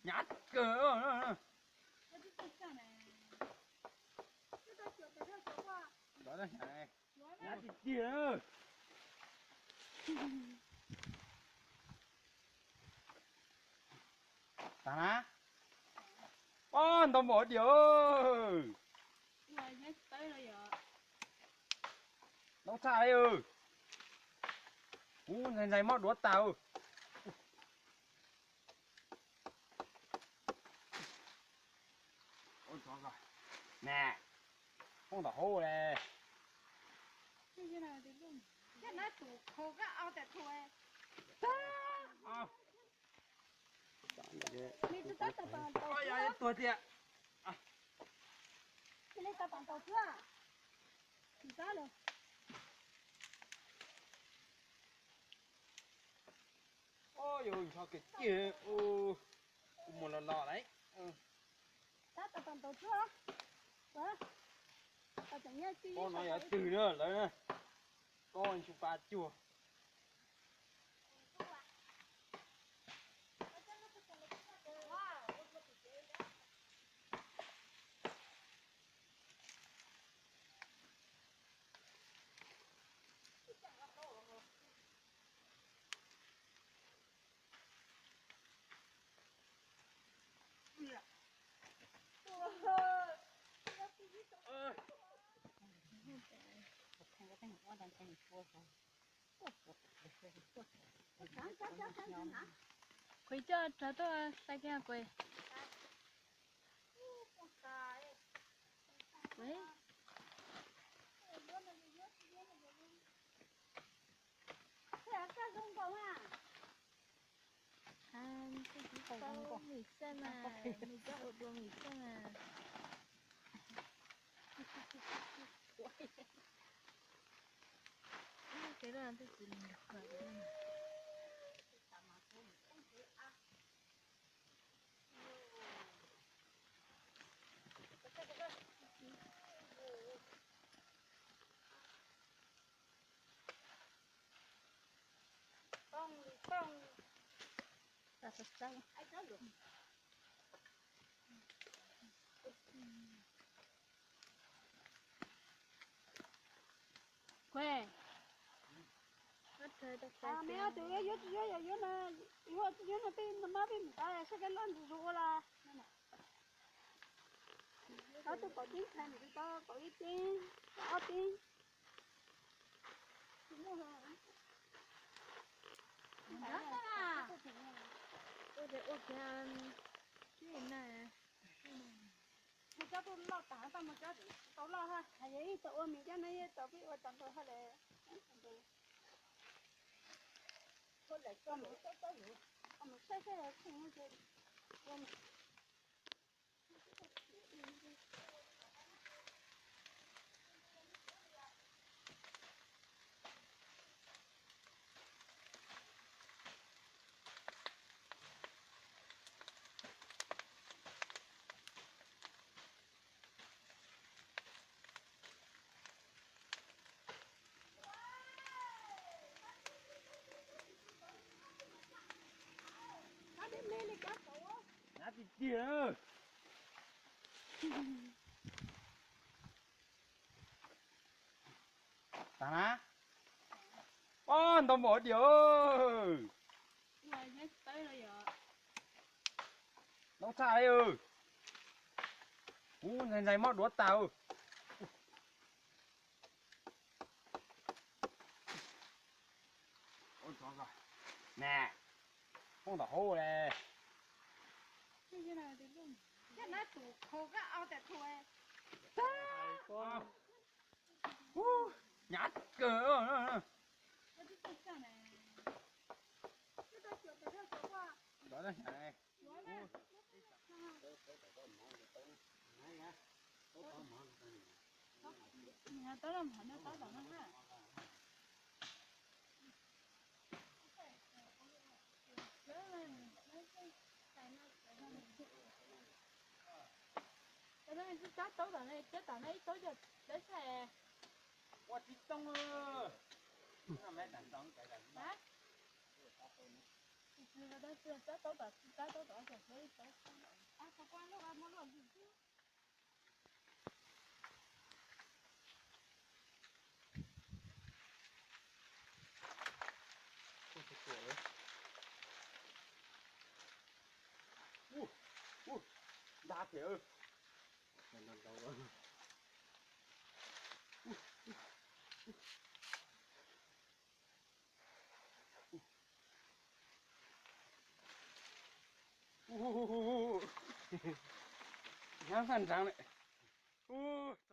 Hnyav kawg. Hnyav tiag tiag. Tag na. Pob ntau npaum diam. Ntau tshaj li. Kuv ntxhais ntxhais mob duav tag. Nè, poob tom hauv le. Tuag tiag. Yog ntsho kiag ciaj, kuv mus los los lawm. Pob no yog twg na lawv? Pob xyu pa cuag. Kuv coj rov tuaj sai kiag kuv. Tau mim xaj mas, nws coj ua dua mim xaj mas. Kev loj twb tsis lug. Mej tus yuav tsis yuav, yog yuav no, yuav tsis yuav no peb maj peb mus tab saib peb loj ntsug ua los. Ob tug kaum tib ntxhais mus tsis tau kaum ib tib, ob tib. Ua kiag na. Mus coj tus loj tas tau mus coj tsis tau loj ha. Yog ib tau ua mis coj no yeej tau peb ua tau nkaus ha le. Mus saib saib los tseem ua. Hnyav tiag tiag. Tag na. Pob ntau npaum diam. Ntau tshaj li. Kuv ntxhais ntxhais mob duav tag. Nè, poob tom hauv le. Hnyav kawg. Cov no twb cab taub tom no, cab tom no ib taub cog lawv saib. Ua tsis too. Ub, ub, nta thiab. Ub, hnyav faj nrang lawm. Ub.